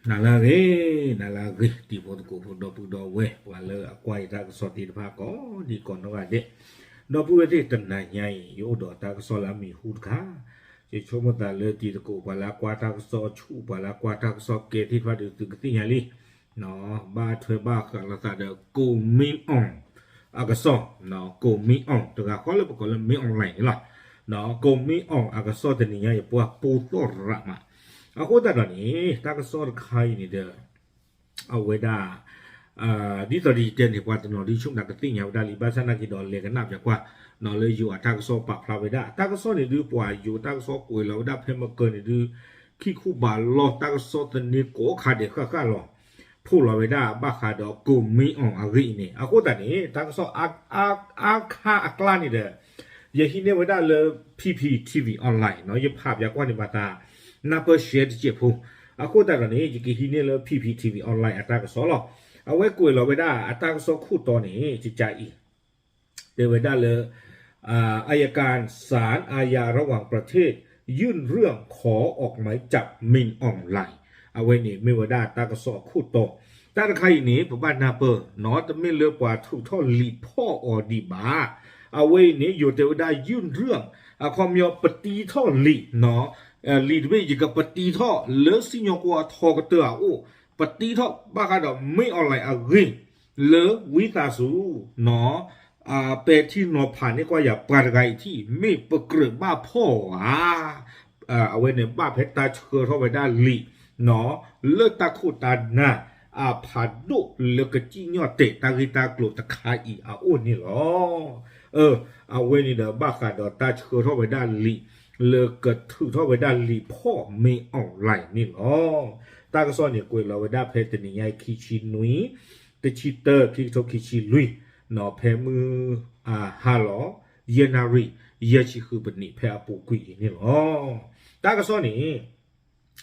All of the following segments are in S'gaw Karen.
နၤလၢအဂ့ၤ, နၤလၢအဂ့ၤ တံၤဖိသကိးဖိ ဒီပုၢ်ဒီဝဲၢ် ပှၤလၢအကွၢ်ယတၢ်ကစီၣ်သ့ၣ်တဖၣ် ကိးဒံကိးနီၢ်ဂၤဒဲး, ဒီပုၢ်ဝဲၢ်သ့ၣ် တနၤညါအံၤ ယအိၣ်ဒီးတၢ်ကစီၣ်လၢအမံၤဟူတခါ, ယဆိကမိၣ်သးလၢတံၤသကိး ပှၤလၢအကွၢ်တၢ်ကစီၣ်ဆူၣ် ပှၤလၢအကွၢ်တၢ်ကစီၣ်ကဲသ့ၣ်တဖၣ်ဒီး သုကသ့ၣ်ညါလံ, ဘၣ်ထွဲဘၣ်ဃးလိာ်သးဒီး ကိၣ်မ့အီၣ် အကစီၣ်, ကိၣ်မ့အီၣ် တဂၤဃီလၢပကိးလၢ မ့အီၣ်လဲၣ်န့ၣ်လီၤ, ကိၣ်မ့အီၣ်အကစီၣ်တနံၤညါအံၤ ပှၤပိာ်သီၣ်ရးမး, အဃိသတးဒီးန့ၣ် တၢ်ကစီၣ်တခါအံၤန့ၣ်ဒီး အဝဲဒၣ် ဒ်သိးဒီးယတဲန့ၣ် ပှၤတနီၤဒုးဆူၣ်နၤကသ့ၣ်ညါဝဲဒၣ်လံ ဘၣ်ဆၣ်နာ်က့ဒီး လဲၤကနၣ်ပၠးကွၢ် လၢယိၤအတၢ်ကစီၣ်ပာ်ဖျါဝဲဒၣ် အတၢ်ကစီၣ်န့ၣ်ဒုး ပှၤယိၤတၢ်ကစီၣ်ကွဲးလီၤဝဲဒၣ်ဖဲမကၢန့ၣ်ဒုး ခံခူဘးလီၢ် တၢ်ကစီၣ်သန့ကိးခါဒဲးဃၣ်ဃၣ်လီၤ, ဖီၣ်လီၤဝဲဒၣ်ဘၣ်ဃးဒီး ကိၣ်မ့အီၣ်အဂ့ၢ်အံၤန့ၣ် အဃိသတးန့ၣ် တၢ်ကစီၣ်အါခါအကျါန့ၣ်ဒီး ယဟံးန့ၢ်ဝဲဒၣ်လၢ P P T V online နီၤ ယဖးပၠးကွၢ်န့ၣ်မၤသး နၢ်ပၢၢ်ရှဲတစဲးဖိ, အဃိသတးဒီးန့ၣ် ယကဟံးန့ၢ်လၢ P P T V online အတၢ်ကစီၣ်လီၤ. အဝဲကွဲးလီၤဝဲဒၣ်အတၢ်ကစီၣ်ခိၣ်တီန့ၣ် ကကးအံၤ တဲဝဲဒၣ်လၢ อายการศาลอาญาระหว่างประเทศยื่นเรื่องขอออกหมายจับมินอองหลาย အဝဲန့ၣ်မ့ၢ်ဝဲဒၣ်တၢ်ကစီၣ်အခိၣ်တီ, တၢ်တခါအံၤန့ၣ် ပဘၣ်နၢ်ပၢၢ်နီၤ တမ့ၢ်လၢပှၤထုးထီၣ်လံာ်ဖီၣ်အီၤဒံးဘၣ်, အဝဲအံၤန့ၣ် ယိၤတဲဝဲဒၣ် ยื่นเรื่อง အခီပညီ ပတံထီၣ်လံာ်နီၤ, လံာ်တဘ့ၣ်ယကပတံထီၣ်လၢစံၣ်ညီၣ်ကွီၢ်အထီကတၢၢ်အအိၣ်, ပတံထီၣ်ဘၣ်ဃးဒီး မ့အီၣ်လဲၣ်အဂ့ၢ် လၢဝံသးစူၤနီၤ ပဲာ်ထံနီၤဖးန့ၢ်ကွၢ်ယၤပှၤတဂၤအံၤထံၣ် မ့ၢ်ပကြၢးဘၣ်ဖီၣ်ဧါ, အဝဲန့ၣ်ဘၣ်ဖဲတၢ်ဆှၢထီၣ်ဝဲဒၣ်လံာ်နီၤ လၢတၢ်ခိၣ်တၢ်နၢ် အဖးဒိၣ်လၢကစံၣ်ညီၣ်တဲာ်တၢ်ဂ့ၢ်တၢ်ကျိၤတခါအံၤအအိၣ်န့ၣ်လီၤ. အဝဲန့ၣ်ဒီးဘၣ်ဃးဒီးတၢ်ဆှၢထီၣ်ဝဲဒၣ်လံာ် လၢကထုးထီၣ်ဝဲဒၣ်လံာ်ဖီၣ်မ့အီၣ်လဲၣ်န့ၣ်လီၤ. တၢ်ကစီၣ်န့ၣ်ကွဲးလီၤဝဲဒၣ်ဖဲတနံၤညါအံၤ ခံဆံနွံ တဆံတၢ ခံကထိခံဆံလွံၢ်နီၤ ဖဲမုၢ်ဟါလီၤ ယဲၢ်နၣ်ရံၣ် ယဲၢ်ဆံဃုပနံး ဖဲအပူၤကွံာ်အံၤန့ၣ်လီၤ. တၢ်ကစီၣ်န့ၣ်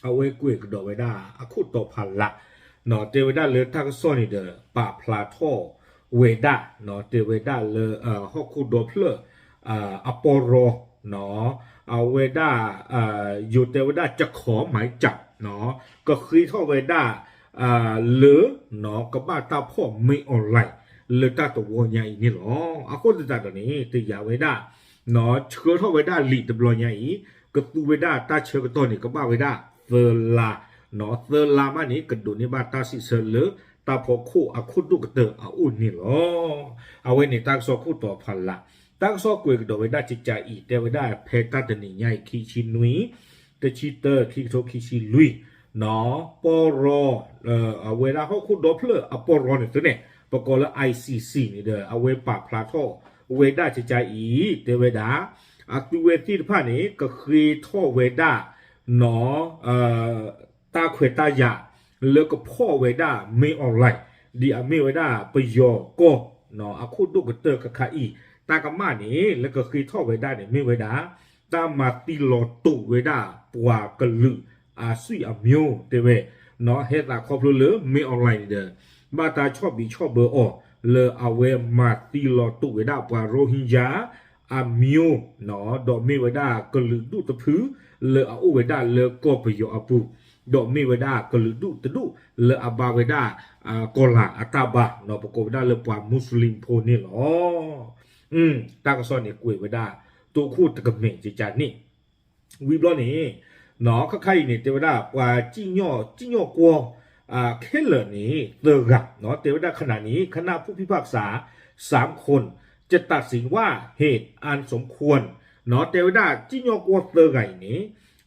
အဝဲကွဲးကဒီးဝဲဒၣ်အခိၣ်တီဖးလးနီၤ တဲဝဲဒၣ်လၢတၢ်ကစီၣ်န့ၣ်ဒီး ပာ်ဖျါထီၣ်ဝဲဒၣ်နီၤ တဲဝဲဒၣ်လၢ ဟီၣ်ခိၣ်ဒီဖျၢၣ်အပီရီနီၤ အဝဲဒၣ် ယိၤတဲဝဲဒၣ် จะขอหมายจับနီၤ ကဃ့ထီၣ်ဝဲဒၣ် လၢ ကဘၣ်တၢ်ဖီၣ်မ့အီၣ်လဲၣ် လၢတၢ်တဝီညါအံၤန့ၣ်လီၤ. အဃိသတးဒီးန့ၣ် တယာ်ဝဲဒၣ် ဆှၢထီၣ်ဝဲဒၣ်လံာ်တဘျီညါအံၤ ကသူဝဲဒၣ်တၢ်ဆၢကတီၢ်န့ၣ် ကဘၣ်ဝဲဒၣ်သၢလါနီၤ သၢလါမးန့ၣ် ကဒိးန့ၢ်ဘၣ်တၢ်စံးဆၢလၢ တၢ်ဖီခိၣ်အခိၣ်ဒိၣ်ကတၢၢ်အအိၣ်န့ၣ်လီၤ. အဝဲန့ၣ်တၢ်ကစီၣ်ခိၣ်တီဖးလး တၢ်ကစီၣ်ကွဲးကဒီးဝဲဒၣ်ကကးအံၤ တဲဝဲဒၣ်ဖဲတၢ်တနံၤညါအံၤ ခံဆံနွံ တဆံတၢ ခံကထိခံဆံလွံၢ်နီၤ ပီရီ အဝဲဒၣ်ဟီၣ်ခိၣ်ဒီဖျၢၣ်အပီရီန့ၣ်သ့န့ၣ် ပကိးလၢ I C C န့ၣ်ဒီး အဝဲပာ်ဖျါထီၣ်ဝဲဒၣ်ကကးအံၤ တဲဝဲဒၣ် အသုဝဲသ့ၣ်တဖၣ်န့ၣ် ကဃ့ထီၣ်ဝဲဒၣ်နီၤ တၢ်ခွဲးတၢ်ယာ် လၢကဖီၣ်ဝဲဒၣ်မ့အီၣ်လဲၣ် ဒ်အမ့ၢ်ဝဲဒၣ်ပယီၤကီၢ် အခိၣ်ဒိၣ်ကတၢၢ်ခါခါအံၤ တၢ်ကမၣ်န့ၣ် လၢကဃ့ထီၣ်ဝဲဒၣ်န့ၣ် မ့ၢ်ဝဲဒၣ် တၢ်မၤသံလီၤတိာ်ဝဲဒၣ်ပှၤကလုာ်အသွံၣ်အမျိုး တဲဝဲ ဟဲသးခီဖျိလၢမ့အီၣ်လဲၣ်န့ၣ်ဒီး ဘၣ်တၢ်ဆီၣ်ဘံးဆီၣ်ဘၢအီၤ လၢအဝဲမၤသံလီၤတိာ်ဝဲဒၣ်ပှၤရိဟ့ကၠါ အမျိုး ဒီးမ့ၢ်ဝဲဒၣ်ကလုာ်ဒူၣ်တဖု လၢအအိၣ်ဝဲဒၣ်လၢကီၢ်ပယီၤအပူၤ ဒီးမ့ၢ်ဝဲဒၣ်ကလုာ်ဒူၣ်တဒူၣ်လၢအဘါဝဲဒၣ် ကီၢ်လၤအတၢ်ဘါ ပကိးဝဲဒၣ်လၢပှၤမူးစလ့ၣ်ဖိန့ၣ်လီၤ. တၢ်ကစီၣ်န့ၣ်ကွဲးဝဲဒၣ် တိခိၣ်တကမဲာ်ကကးန့ၣ် ဝံၤဘျီန့ၣ် ခါခါအံၤန့ၣ် တဲဝဲဒၣ်ပှၤစံၣ်ညီၣ် စံၣ်ညီၣ်ကွီၢ် ခဲလၢာ်န့ၣ် သၢဂၤ တဲဝဲဒၣ် ขณะนี้คณะผู้พิพากษาสามคนจะตัดสินว่าเหตุอันสมควร တဲဝဲဒၣ်စံၣ်ညီၣ်ကွီၢ်သၢဂၤအံၤန့ၣ်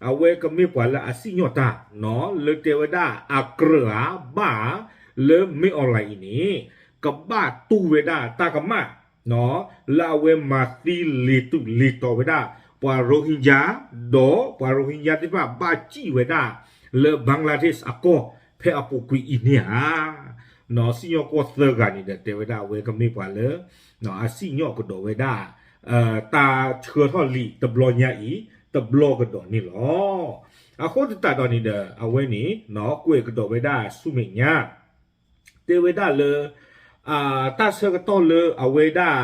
အဝဲကမ့ၢ်ပှၤလၢအစံၣ်ညီၣ်တၢ် လၢတဲဝဲဒၣ်အကြၢးဧါဘၣ်ဧါ လၢမ့အီၣ်လဲၣ်အံၤန့ၣ် ကဘၣ်တူၢ်ဝဲဒၣ်တၢ်ကမၣ် လၢအဝဲမၤသံလ့ၤတူာ်လ့ၤတီၤဝဲဒၣ် ပှၤရိဟ့ကၠါ ဒီးပှၤရိဟ့ကၠါသ့ၣ်တဖၣ်ဘၣ်စံၣ်ဝဲဒၣ် လၢ Bangladesh အကီၢ် ဖဲအပူၤကွံာ်အံၤန့ၣ်ဧါ. စံၣ်ညီၣ်ကွီၢ်သၢဂၤန့ၣ်ဒီး တဲဝဲဒၣ်အဝဲကမ့ၢ်ပှၤလၢ အစံၣ်ညီၣ်ကဒီးဝဲဒၣ် တၢ်ဆှၢထီၣ်လံာ်တဘျီညါအံၤ တဘျီကဒီးန့ၣ်လီၤ. အဃိသတးဒီးန့ၣ်ဒီး အဝဲန့ၣ် ကွဲးကဒီးဝဲဒၣ်ဆူမဲာ်ညါ တဲဝဲဒၣ်လၢ တၢ်ဆၢကတီၢ်လၢအဝဲဒၣ်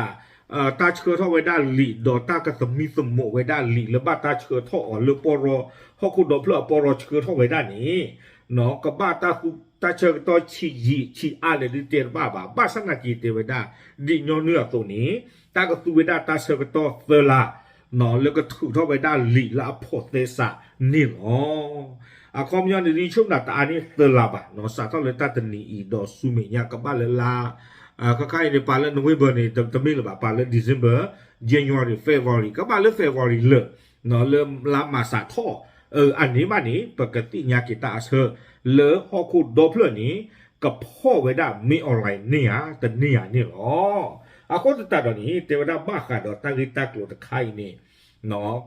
တၢ်ဆှၢထီၣ်ဝဲဒၣ်လံာ် ဒီးတၢ်ကသမံသမိးဝဲဒၣ်လံာ်လၢဘၣ်တၢ်ဆှၢထီၣ်အီၤလၢပီရီ ဟီၣ်ခိၣ်ဒီဖျၢၣ်အပီရီဆှၢထီၣ်ဝဲဒၣ်န့ၣ် ကဘၣ်တၢ်သူတၢ်ဆၢကတီၢ်ဆံးယံာ်ဆံးအါလဲၣ်ဒုးတဲတဘၣ်ဘၣ်. ဘၣ်ဆၣ်နာ်က့ၤတဲဝဲဒၣ် ဒ်ညီနုၢ်အသိးန့ၣ် တၢ်ကသူဝဲဒၣ်တၢ်ဆၢကတီၢ်သၢလါ လၢကထုးထီၣ်ဝဲဒၣ်လံာ်လၢအဖိးသဲစးန့ၣ်လီၤ. အခီပညီန့ၣ်ဒ်ဆိကမိၣ်တအါန့ၢ်သၢလါဘၣ် စးထီၣ်လၢတၢ်တနံၤအံၤဒီးဆူမဲာ်ညါကဘၣ်လၢလါ ခဲခါအံၤန့ၣ် ပာ်လၢ November န့ၣ် တမ့ၢ်လၢၤဘၣ် ပာ်လၢ December, January, February ကဘၣ်လၢ February လၢာ် လၢလါမၤစးထီၣ် အန့ၣ်ဘၣ်န့ၣ် ပကသ့ၣ်ညါက့ၤတၢ်အဆၢ လၢဟီၣ်ခိၣ်ဒီဖျၢၣ်န့ၣ် ကဖီၣ်ဝဲဒၣ် မင်းအောင်လှိုင် န့ၢ်ဧါတန့ၢ်ဧါန့ၣ်လီၤ. အဃိသတးဒီးန့ၣ် တဲဝဲဒၣ်ဘၣ်ဃးဒီးတၢ်ဂ့ၢ်တၢ်ကျိၤတခါအံၤန့ၣ်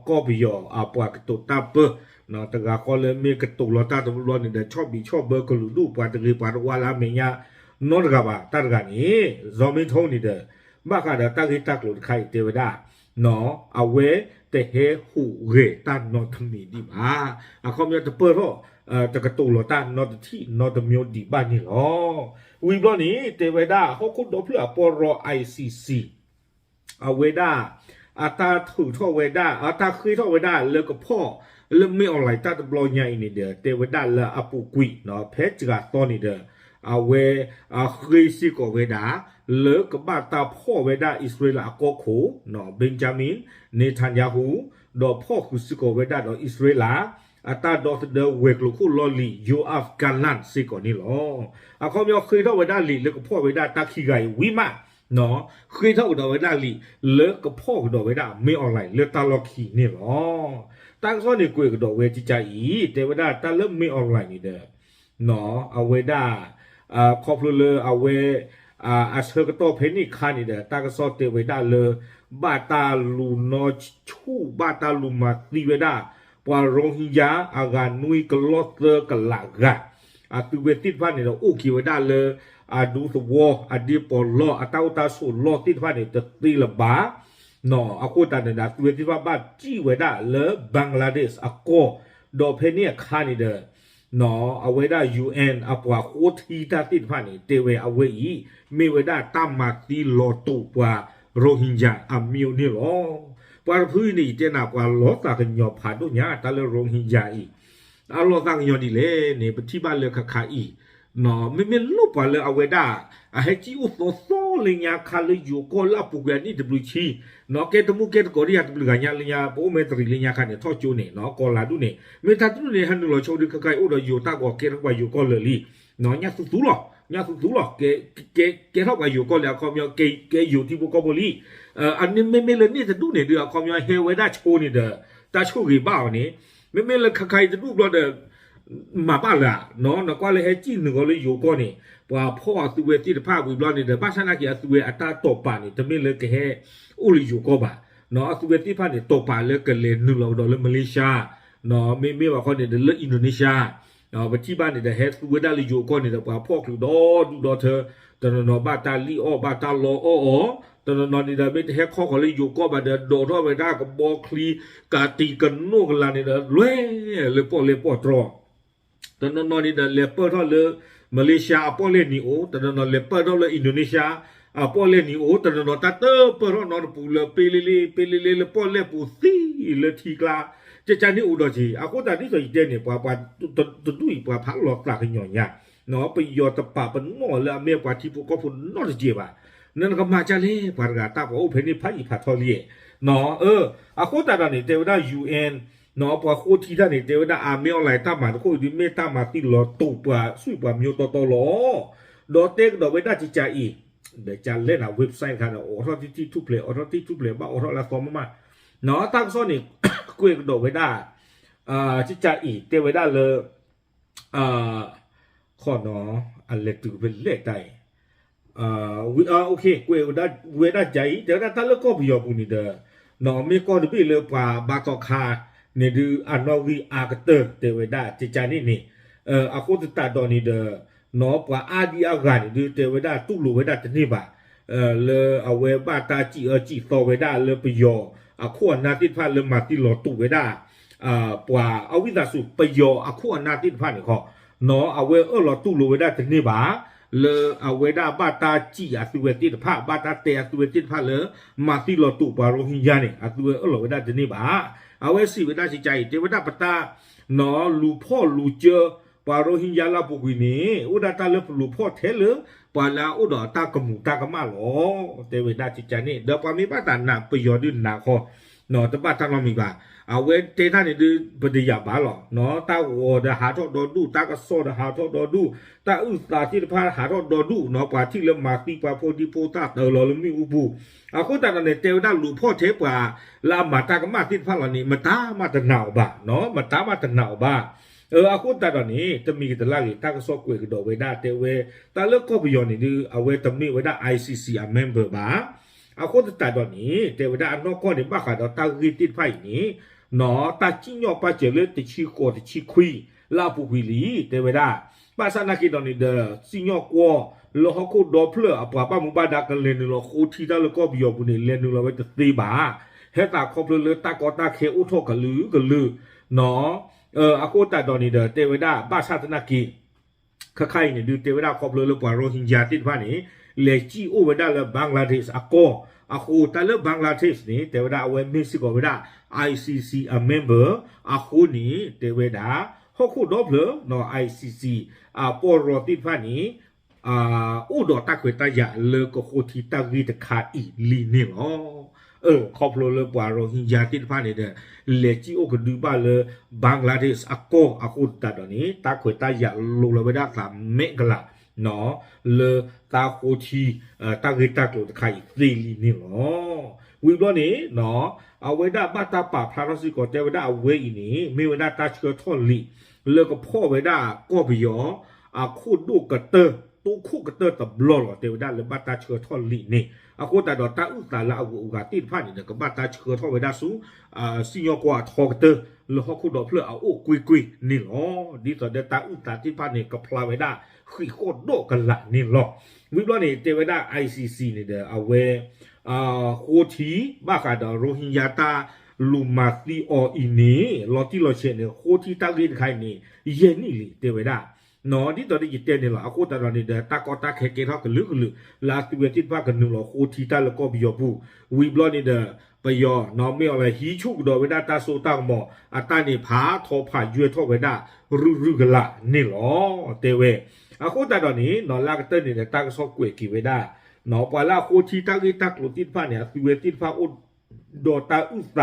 ကီၢ်ပယီၤအပှၤကတိၤတၢ်ပၢ တဂၤဃီလၢမ့ၢ်ကတိၤလီၤတၢ်တဘျီန့ၣ်ဒီး ဆီၣ်ဘံးဆီၣ်ဘၢကလုာ်ဒူၣ်ပှၤတဂ့ၤပှၤတဝါလၢအမဲာ်ညါ နီတဂၤဘၣ် တၢ်တဂၤန့ၣ် စီၤမ့ထိန့ၣ်ဒီး ဘၣ်ဃးဒီးတၢ်ဂ့ၢ်တၢ်ကျိၤတခါအံၤတဲဝဲဒၣ် အဝဲတဟဲဟူးဂဲၤတၢ်နီတမံၤဒံးဘၣ်. အခီပညီတပၢၢ်ထီၣ် တကတိၤလီၤတၢ်နီတထံၣ်နီတမျိုးဒံးဘၣ်န့ၣ်လီၤ. ဝံၤဘျီန့ၣ် တဲဝဲဒၣ်ဟီၣ်ခိၣ်ဒီဖျၢၣ်အပီၢ်ရီ I C C အဝဲဒၣ် အတၢ်ထုးထီၣ်ဝဲဒၣ် အတၢ်ဃ့ထီၣ်ဝဲဒၣ်လၢကဖီၣ် လၢ မင်းအောင်လှိုင် တၢ်တဘျီညါအံၤန့ၣ်ဒီး တဲဝဲဒၣ်လၢအပူၤကွံာ် ဖဲစှၤသီန့ၣ်ဒီး အဝဲ ဃ့စ့ၢ်ကီးဝဲဒၣ် လၢကဘၣ်တၢ်ဖီၣ်ဝဲဒၣ်အံၣ်စရ့လးအကီၢ်ခိၣ် Benjamin Netanyahu ဒီးဖီၣ်ဃုာ်စ့ၢ်ကီးဝဲဒၣ်ဒီးအံၣ်စရ့လး အတၢ်ဒီသဒၢဝဲၤကျိၤခိၣ်လီၢ်လံၤ Yoav Gallant စ့ၢ်ကီးန့ၣ်လီၤ. အခီပညီဃ့ထီၣ်ဝဲဒၣ်လံာ်လၢကဖီၣ်ဝဲဒၣ်တၢ်ခံဂၤအံၤဝံၤမး ဃ့ထီၣ်ကဒီးဝဲဒၣ်လံာ် လၢကဖီၣ်ကဒီးဝဲဒၣ် မင်းအောင်လှိုင် လၢတၢ်လီၢ်ခံန့ၣ်လီၤ. တၢ်ကစီၣ်န့ၣ်ကွဲးကဒီးဝဲကကါအံၤ တဲဝဲဒၣ်တၢ်လၢ မင်းအောင်လှိုင် န့ၣ်ဒီး အဝဲဒၣ် ခီဖျိလၢအဝဲ အဆၢကတီၢ်ဖဲန့ၣ်အခါန့ၣ်ဒီး တၢ်ကစီၣ်တဲဝဲဒၣ်လၢ ဘၣ်တၢ်လူၤနီၢ်ဆူၣ် ဘၣ်တၢ်လူၤမၤသံဝဲဒၣ် ပှၤရိဟင်ဂျာ အဂၤနွံကလီၢ်သၢကလးဂၤ အသုဝဲသ့ၣ်တဖၣ်န့ၣ်ဒီး အိၣ်က့ၤဝဲဒၣ်လၢ အဒူသဝီ အဒ့ပီးလီၢ် အတၢ်အိၣ်တၢ်ဆိးလီၢ်သ့ၣ်တဖၣ်န့ၣ် တသ့လၢၤဘၣ် အဃိသတးန့ၣ်ဒီး အသုဝဲသ့ၣ်တဖၣ်ဘၣ်စံၣ်ဝဲဒၣ်လၢ Bangladesh အကီၢ် ဒီးဖဲန့ၣ်အခါန့ၣ်ဒီး အဝဲဒၣ် UN အပှၤဃိထံတၢ်သ့ၣ်တဖၣ်န့ၣ် တဲဝဲအဝဲအံၤ မ့ၢ်ဝဲဒၣ်တၢ်မၤသံလီၤတူာ်ပှၤ ရိဟင်ဂျာ အမံၤအိၣ်န့ၣ်လီၤ. ပှၤတဖုအံၤန့ၣ် ယတဲနၤ ပှၤလီၤသးကညီၤဖးဒိၣ်ညါ တၢ်လၢ ရိဟင်ဂျာ အံၤ အလီၤသးကညီၤဒ်လဲၣ်န့ၣ် ပထံၣ်ဘၣ်လၢခါခါအံၤ မ့မ့ၢ်လၢပှၤလၢအဝဲဒၣ် အဟဲစံၣ်အိၣ်သီသီလၢညါခါလၢယိၤကီၢ်လၢအပူၤကွံာ်အနံၣ်တဘျုးဆံ ကဲတမူကဲတကိးဒ်ယၤတဘျုးဂၤညါလၢညါ ပအိၣ်မဲာ်တရံးလၢညါခါန့ၣ် ထီၣ်ကၠိန့ၣ် ကီၤလၤဒူၣ်န့ၣ် မ့ၢ်တၢ်တဒူၣ်န့ၣ် ဟဲနုာ်လီၤဆိဒုး ခါခါအံၤအိၣ်ဒီးယိၤတၢ်ဂီၤ ကဲထီၣ်ပှၤယိၤကီၢ်လၢာ်လံ ညၣ်သူသူလီၤ ညၣ်သူသူလီၤ ကဲထီၣ်ပှၤယိၤကီၢ်လၢာ် အခီပညီ ကဲယိၤထံဖိကီၢ်ဖိလံ အန့ၣ်မ့မ့ၢ်လၢန့ၣ်တဒူၣ်န့ၣ်ဒုး အခီပညီဟဲဝဲဒၣ်ဆိန့ၣ်ဒီး တၢ်ဆိၣ်ဂ့ၤဘၣ်အီၤန့ၣ် မ့မ့ၢ်လၢခါခါအံၤတဒူၣ်ဘျီဒီး မၤဘၣ်လၢၤ နကွၢ်လၢဟဲစံၣ်နုာ်ဃီလၢယိၤကီၢ်န့ၣ် ပှၤဖီၣ်အသုဝဲသ့ၣ်တဖၣ်ဝံၤဘျီန့ၣ်ဒီး ဘၣ်ဆၣ်နာ်က့ၤအသုဝဲအတၢ်တိာ်ပာ်န့ၣ် တမ့ၢ်လၢကဟဲအိၣ်လၢယိၤကီၢ်ဘၣ် အသုဝဲသ့ၣ်တဖၣ်န့ၣ် တိာ်ပာ်လၢကလဲၤနုာ်လီၤကဒီးလၢ Malaysia မ့မ့ၢ်ဘၣ်ခီန့ၣ်ဒီးလၢ Indonesia ပထံၣ်ဘၣ်န့ၣ်ဒီး ဟဲသူဝဲဒၣ်လၢယိၤကီၢ်န့ၣ်ဒီး ပှၤဖီၣ်ချုးဒီဒူၣ်ဒီထၢ တနီၤနီၤဘၣ်တၢ်လံၣ်အီၣ်ဘၣ်တၢ်လီအီၣ်အီၤ တနီၤနီၤန့ၣ်ဒီး မ့ၢ်တဟဲခီဃီၤလၢယိၤကီၢ်ဘၣ်ဒီး ဒိးထီၣ်ဝဲဒၣ်ကဘီချံ ကးတံၤကနိၣ်ကလၤန့ၣ်ဒီး လွဲၢ်လၢပီၣ်လဲၣ်ပီၣ်တြီ တနီၤနီၤန့ၣ်ဒီး လဲၤပၢၢ်ထီၣ်လၢ Malaysia အပီၣ်လဲၣ်နံၤအိၣ် တနီၤနီၤလဲၤပၢၢ်ထီၣ်လၢ Indonesia အပီၣ်လဲၣ်နံၤအိၣ် တနီၤနီၤတၢ်တပၢၢ်ထီၣ်နီတပူၤလၢ ပ့လ့လ့ ပ့လ့လ့လၢပီၣ်လဲၣ်ပူၤသံလၢထံကျါ ကကန့ၣ်အိၣ်ဒီးက့ၤ အဃိသတးဒ်သိးယတဲန့ၣ် ပှၤပှၤတဒူၣ်အံၤ ပှၤဖးလီၤသးကညီၤညါ ပယီၤတပာ်ပနီၣ်လၢအမ့ၢ်ပှၤထံဖိကီၢ်ဖိနီတကဲးဘၣ် နကမၤကၢ်လဲၣ် ပှၤတဂၤတၢ်ပှၤအိၣ်ဖဲန့ၣ်ဖးယံာ်ဖးထီလံ အဃိသတးဒီးန့ၣ် တဲဝဲဒၣ် UN ပှၤဃိထံတၢ်န့ၣ် တဲဝဲဒၣ် အမ့ၢ် online တၢ်မၤတခီအံၤဒုး မ့ၢ်တၢ်မၤသံလီၤတူာ်ပှၤ ဆူၣ်ပှၤမံၤတီတီလီၤ ဒီးတဲကဒီးဝဲဒၣ်ကကးအံၤ ဒီးကလဲၣ်နၤ website တခါဒီး အိးထီၣ်ထံထံၣ်ထူၣ်ဖျဲး အိးထီၣ်ထံထူၣ်ဖျဲး ဘၣ်အိးထီၣ်လၢအသီမးမး တၢ်ကစီၣ်န့ၣ် ကွဲးကဒီးဝဲဒၣ် ကကးအံၤ တဲဝဲဒၣ်လၢ ခီနီၤ အလဲၤတုၤဖဲလဲၣ်တၢ်အံၤ ကွဲးဝဲဒၣ်ကကးအံၤ တဲဝဲဒၣ်တၢ်လၢကီၢ်ပယီၤပူၤန့ၣ်ဒီး မ့ၢ်ကီၢ်တဘ့ၣ်လၢပှၤဘါသီခါန့ၣ်ဒုး အနီၣ်ဂံၢ်အါကတၢၢ် တဲဝဲဒၣ်ကကးန့ၣ်န့ၣ် အဃိသတးဒီးန့ၣ်ဒီး ပှၤအါဒံအါဂၤန့ၣ်ဒုး တဲဝဲဒၣ်တူၢ်လိာ်ဝဲဒၣ်တန့ၢ်ဘၣ် လၢအဝဲဘၣ်တၢ်စံၣ်အၢစံၣ်သီဝဲဒၣ်လၢပယီၤအခိၣ်အနၢ်သ့ၣ်တဖၣ်လၢမၤသံလီၤတူာ်ဝဲဒၣ် ပှၤအဝံသးစူၤ ပယီၤအခိၣ်အနၢ်သ့ၣ်တဖၣ်န့ၣ်ခီ အဝဲအၢၣ်လီၤတူၢ်လိာ်ဝဲဒၣ်တန့ၢ်ဘၣ် လၢအဝဲဒၣ်ဘၣ်တၢ်စံၣ်အသုဝဲသ့ၣ်တဖၣ် ဘၣ်တၢ်တဲအသုဝဲသ့ၣ်တဖၣ်လၢ မၤသံလီၤတူာ်ပှၤရိဟံယါန့ၣ် အသုဝဲအၢၣ်လီၤဝဲဒၣ်တန့ၢ်ဘၣ်. အဝဲစံးဝဲဒၣ်ကကးအံၤ တဲဝဲဒၣ်ပတၢ် လူၤဖီၣ်လူၤကၢ ပှၤရိဟင်ယါလၢအပူၤကွံာ်န့ၣ် အိၣ်ဒၣ်တၢ်လၢပလူၤဖီၣ်ထဲလၢ ပှၤလၢအအိၣ်ဒီးတၢ်ကမူၤတၢ်ကမၣ်လီၤ. တဲဝဲဒၣ်ကကန့ၣ် ဒီးပှၤမ့ၢ်ဘၣ်သးနာ်ပယီၤဒုးနာ်ဃီ တဘၣ်တၢ်နီတမံၤဘၣ်. အဝဲတဲတၢ်န့ၣ်ဒုး ပတယာ်ဘၣ်လီၤ. တၢ်ဂီၤဒီးဟးထီၣ်ဒီဒူၣ်, တၢ်ကစီၣ်ဒီးဟးထီၣ်ဒီဒူၣ်, တၢ်အုၣ်သးသ့ၣ်တဖၣ်ဟးထီၣ်ဒီဒူၣ်နီၤ, ပှၤထံၣ်လၢမၤသံပှၤဖိဒံဖိသၣ်တၢ်လီၤလၢမ့ၣ်အူပူၤ. အဃိသတးဒီးန့ၣ် တဲဝဲဒၣ်လူၤဖီၣ်ထဲပှၤလၢအမၤတၢ်ကမၣ်သ့ၣ်တဖၣ်လီၤန့ၣ် မတၤမးတနာ်အီၤဘၣ်နီၤ, မတၤမးတနာ်အီၤဘၣ်. အဃိသတးဒီးန့ၣ် တမံၤကတလၢ်ဂ့ၤ တၢ်ကစီၣ်ကွဲးကဒီးဝဲဒၣ် တဲဝဲ တၢ်လၢကီၢ်ပယီၤန့ၣ်ဒုး အဝဲတမ့ၢ်ဝဲဒၣ် I C C အ member ဘၣ်. အဃိသတးဒီးန့ၣ် တဲဝဲဒၣ်အနီၢ်ကီၢ်န့ၣ် ဘၣ်ဃးဒီးတၢ်ဂ့ၢ်သ့ၣ်တဖၣ်အံၤန့ၣ် နီၤ တၢ်စံၣ်ညီၣ်ပာ်စၢၤလၢတဆံဃိးတဆံခွံ လၢအပူၤကွံာ်လံ တဲဝဲဒၣ်. ဘၣ်ဆၣ်သနာ်က့ဒီးန့ၣ်ဒီး စံၣ်ညီၣ်ကွီၢ်လၢဟီၣ်ခိၣ်ဒီဖျၢၣ်အပှၤဘၣ်မူဘၣ်ဒါကလဲၤနုာ်လီၤဃိထံတၢ်လၢကီၢ်ပယီၤပူၤန့ၣ် လဲၤနုာ်လီၤဝဲတသ့ဘၣ်. ဟဲသးခီဖျိလၢတၢ်ကီတၢ်ခဲအိၣ်ထီၣ်ကလုာ်ကလုာ် နီၤ. အဃိသတးဒီးန့ၣ်ဒီး တဲဝဲဒၣ်ဘၣ်ဆၣ်သနာ်က့ ခါခါအံၤန့ၣ်ဒုး တဲဝဲဒၣ်ခီဖျိလၢပှၤရိဟင်ယါသ့ၣ်တဖၣ်န့ၣ် လဲၤစံၣ်အိၣ်ဝဲဒၣ်လၢ Bangladesh အကီၢ်အဃိ တၢ်လၢ Bangladesh န့ၣ် တဲဝဲဒၣ်အဝဲမ့ၢ်စ့ၢ်ကီးဝဲဒၣ် I C C အ member အဃိန့ၣ် တဲဝဲဒၣ် ဟီၣ်ခိၣ်ဒီဖျၢၣ်နီၤ I C C အပီၢ်ရီသ့ၣ်တဖၣ်န့ၣ် အိၣ်ဒီးတၢ်ခွဲးတၢ်ယာ်လၢကဃိထံတၢ်ဂ့ၢ်တခါအံၤလံန့ၣ်လီၤ. ခီဖျိလၢပှၤရိဟင်ယါသ့ၣ်တဖၣ်န့ၣ်ဒီး လဲၤစံၣ်အိၣ်ကဒုဘၣ်လၢ Bangladesh အကီၢ်အဃိသတးဒီးန့ၣ် တၢ်ခွဲးတၢ်ယာ်လိၤလီၤဝဲဒၣ်သးမဲာ်ကလၤ လၢတၢ်ဃိထံ တၢ်ဂ့ၢ်တၢ်ကျိၤတခါအံၤသ့လံန့ၣ်လီၤ. ဝံၤဘျီန့ၣ် အဝဲဒၣ်ဘၣ်တၢ်ပာ်ဖျါထီၣ်စ့ၢ်ကီး တဲဝဲဒၣ်အဝဲအံၤန့ၣ် မ့ၢ်ဝဲဒၣ်တၢ်ဆှၢထီၣ်လံာ် လၢကဖီၣ်ဝဲဒၣ်ကီၢ်ပယီၤ အခိၣ်ဒိၣ်ကတၢၢ် တိခိၣ်ကတၢၢ်တဘျီလီၤ. တဲဝဲဒၣ်လၢဘၣ်တၢ်ဆှၢထီၣ်လံာ်န့ၣ် အဃိသတးဒီးတၢ်အုၣ်သးလၢအဂုၤအဂၤသ့ၣ်တဖၣ်န့ၣ်ဒီး ကဘၣ်တၢ်ဆှၢထီၣ်ဝဲဒၣ်ဆူ စံၣ်ညီၣ်ကွီၢ်အထီကတၢၢ် လၢဟီၣ်ခိၣ်ဒီဖျၢၣ်အအိၣ်ကွ့ၢ်ကွ့ၢ်န့ၣ်လီၤ. ဒ်သိးဒီးတၢ်အုၣ်သးသ့ၣ်တဖၣ်န့ၣ် ကဖျါဝဲဒၣ်ဃံးဃီၣ်ဒီးကလာ်န့ၣ်လီၤ. ဝံၤဘျီန့ၣ် တဲဝဲဒၣ် I C C န့ၣ်ဒီး အဝဲ ဃိထံ ဘၣ်ဃးဒီးရိဟင်ယါတၢ်လူၤမၤသံအီၤအံၤန့ၣ် လီၤတံၢ်လီၤဆဲးန့ၣ် ဃိထံတၢ်ဂ့ၢ်တခါအံၤန့ၣ် ယဲၢ်နံၣ်လံ တဲဝဲဒၣ် ဒ်သိးဒီးယတဲန့ၣ်လီၤ. အဃိသတးဒီးန့ၣ်ဒီး တၢ်ကီတၢ်ခဲကဲထီၣ်ကလုာ်ကလုာ် လၢအသုဝဲသ့ၣ်တဖၣ်ကနုာ်လီၤဃိထံတၢ်လၢကီၢ်ပယီၤပူၤ ဝံၤဘျီန့ၣ်ဒီး ပယီၤနီၤ မ့ၢ်အီၤလၢဟံးဆူၣ်ကဒီးဝဲဒၣ်တၢ်စိတၢ်ကမီၤ အတၢ်န့ၣ်ဖးထီဖးယွဲၢ်ထီၣ်ဝဲဒၣ် ရုၢ်ရုၢ်ကလာ်န့ၣ်လီၤ. တဲဝဲ အဃိသတးဒီးန့ၣ်နီၤ လၢအကတၢၢ်န့ၣ်ဒီး တၢ်ကစီၣ်ကွဲးက့ၤဝဲဒၣ် ပှၤလၢအဃိထံတၢ်ဂ့ၢ်တၢ်ကျိၤသ့ၣ်တဖၣ်န့ၣ် အသုဝဲသ့ၣ်တဖၣ်အိၣ် ဒီးတၢ်အုၣ်သး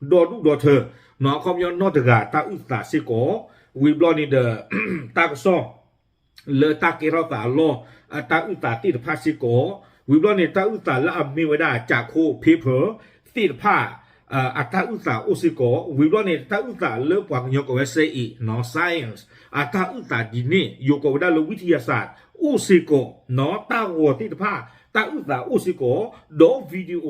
ဒီဒူၣ်ဒီထၢ နီၤ အခီပညီနီၢ်တဂၤတၢ်အုၣ်သးစ့ၢ်ကီး ဝံၤဘျီန့ၣ်ဒီး တၢ်ကစီၣ် လၢတၢ်ကဲထီၣ်သးအလီၢ် အတၢ်အုၣ်သးသ့ၣ်တဖၣ်စ့ၢ်ကီး ဝံၤဘျီန့ၣ် တၢ်အုၣ်သးလၢအမ့ၢ်ဝဲဒၣ် ကၠးခိ paper သ့ၣ်တဖၣ် အတၢ်အုၣ်သးအိၣ်စ့ၢ်ကီး ဝံၤဘျီန့ၣ် တၢ်အုၣ်သးလၢပှၤကညီကိးဝဲ စဲအံၤ နီၤ science အတၢ်အုၣ်သးဒ်န့ၣ် ယိၤကိးဝဲဒၣ်လၢ ဝံထံယၤစၢ် အိၣ်စ့ၢ်ကီး နီၤ တၢ်ဂီၤသ့ၣ်တဖၣ် တၢ်အုၣ်သးအိၣ်စ့ၢ်ကီး ဒီး video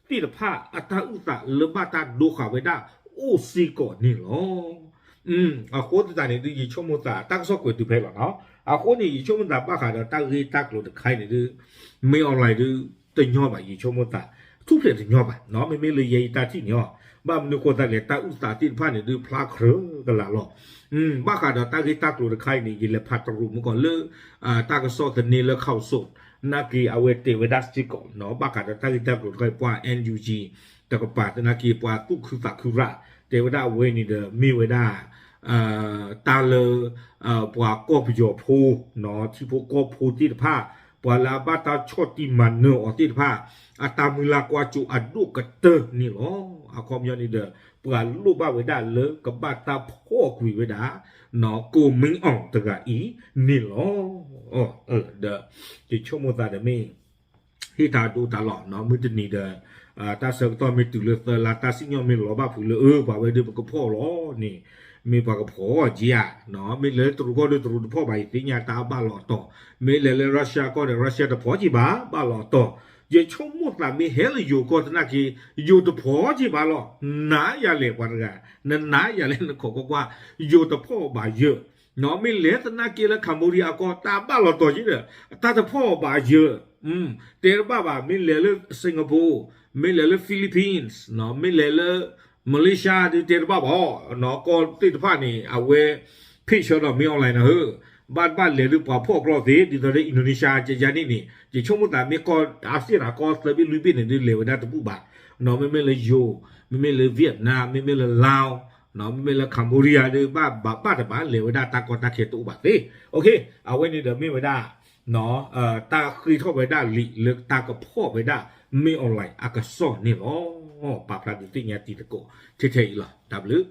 သ့ၣ်တဖၣ် အတၢ်အုၣ်သးလၢဘၣ်တၢ်ဒိဃာ်ဝဲဒၣ် အိၣ်စ့ၢ်ကီးန့ၣ်လီၤ. အဃိသတးန့ၣ်ဒုး ယဆိကမိၣ်သး တၢ်ကစီၣ်ကွဲးတုၤဖဲလီၤနီၤ. အဃိန့ၣ် ယဆိကမိၣ်သးဘၣ်ဃးဒီးတၢ်ဂ့ၢ်တၢ်ကျိၤတခါအံၤန့ၣ်ဒုး မ့ၢ် online ဒုး တညီဘၣ် ယဆိကမိၣ်သး ထူၣ်ဖျဲးတညီဘၣ်နီၤ. မ့မ့ၢ်လၢယဲယတၢ်ထံၣ်န့ၣ်အီၤ ဘၣ်မနုၤဃိသတးလဲၣ် တၢ်အုၣ်သးသ့ၣ်တဖၣ်န့ၣ်ဒုး ဖျါကြၢးကလာ်လီၤ. ဘၣ်ဃးဒီးတၢ်ဂ့ၢ်တၢ်ကျိၤတခါအံၤန့ၣ် ယလဲၤဖးတရူးမုၢ်ကီၢ်လၢ တၢ်ကစီၣ်သန့လၢ ခီၣ်စိး သနာ်က့ အဝဲတဲဝဲဒၣ်စ့ၢ်ကီးနီၤ ဘၣ်ဃးဒီးတၢ်ဂ့ၢ်တၢ်ကျိၤတခါအံၤ ပှၤ N U G တကပၤသနာ်က့ ပှၤသူၣ်ခုသးခုရၣ် တဲဝဲဒၣ်အဝဲန့ၣ်ဒီး မ့ၢ်ဝဲဒၣ် တၢ်လၢ ပှၤကီၢ်ပယီၤဖိ ထံဖိကီၢ်ဖိသ့ၣ်တဖၣ် ပှၤလၢအဘၣ်တၢ်ဆီၣ်တံၢ်မၤနၢၤအီၤသ့ၣ်တဖၣ် အတၢ်မုၢ်လၢ်ကွၢ်စိအဒိၣ်ကတၢၢ်န့ၣ်လီၤ. အခီပညီန့ၣ်ဒီး ပှၤလိၣ်ဘၣ်ဝဲဒၣ်လၢကဘၣ်တၢ်ဖီၣ်ကွံာ်ဝဲဒၣ် ကိးမံအီၤတဂၤအံၤန့ၣ်လီၤ. ဒီး ယဆိကမိၣ်သးဒီးမ့ၢ် ဟ့ၣ်တၢ်ဒိတၢ်လီၤနီၤ မုၢ်တနံၤဒီး တၢ်ဆၢကတီၢ်မ့ၢ်တုၤလၢသၢလါ တၢ်စံၣ်ညီၣ်မ့ၢ်လီၤဘၣ်ဖုးလၢ အၢ ပှၤဝဲဒၣ်ပကဖီၣ်လီၤန့ၣ် မ့ၢ်ပှၤကဖီၣ်က့ၤဧါ. မ့ၢ်လဲၤလၢတရူးကီၢ်ဒီးတရူးတဖီၣ်ဘၣ် ယသ့ၣ်ညါတၢ်ဘၣ်လီၤတီၤ. မ့ၢ်လဲၤလၢ Russia ကီၢ်ဒီး Russia တဖီၣ်က့ၤဘၣ် ဘၣ်လီၤတီၤ. ယဆိကမိၣ်သးမ့ၢ်ဟဲလၢယိၤကီၢ်သနာ်က့ ယိၤတဖီၣ်က့ၤဘၣ်လီၤ. နၤယၤလဲၣ်ပှၤတဂၤ နနၤယၤလဲၣ် နခိးကွၢ်ကွၢ် ယိၤတဖီၣ်ဘၣ်ယၢၤ မ့ၢ်လဲၤသနာ်က့လၢ Cambodia အကီၢ် တၢ်ဘၣ်လီၤတီၤက့ၤဒီး တၢ်တဖီၣ်ဘၣ်ယၢၤ တဲတဘၣ်ဘၣ် မ့ၢ်လဲၤလၢ Singapore မ့ၢ်လဲၤလၢ Philippines မ့ၢ်လဲၤလၢ Malaysia ဒုးတဲတဘၣ်ဘၣ် ကီၢ်သ့ၣ်တဖၣ်န့ၣ် အဝဲ ဖ့ၣ်ဆၢဒီးမ့ၢ် online နၤဧၢ ဘၣ်တဘၣ်လဲၤဒုးပှၤဖီၣ်ကျီၢ်သ့ ဒ်သိးဒီး Indonesia ကယါန့ၣ်န့ၣ် ယဆိကမိၣ်သးမ့ၢ်ကီၢ် ASEAN ကီၢ်သၢဘ့ၣ်လွံၢ်ဘ့ၣ်န့ၣ်ဒုးလဲၤဝဲဒၣ်တဘူၣ်ဘၣ် မ့မ့ၢ်လၢယိၤ မ့မ့ၢ်လၢ Vietnam မ့မ့ၢ်လၢ Laos မ့မ့ၢ်လၢ Cambodia ဒီး ဘၣ်ဘၣ်တဘၣ် လဲၤဝဲဒၣ်တၢ်ကီတၢ်ခဲတအိၣ်ဘၣ်သ့. အဝဲန့ၣ်ဒီးမ့ၢ်ဝဲဒၣ် တၢ်ဃ့ထီၣ်ဝဲဒၣ်လံာ်လၢတၢ်ကဖီၣ်ဝဲဒၣ် မ့ၢ် online အကစီၣ်န့ၣ်လီၤ. ပာ်ဖျါဒုးသ့ၣ်ညါတံၤသကိးထဲထဲအံၤလီၤ. တၢ်ဘျုး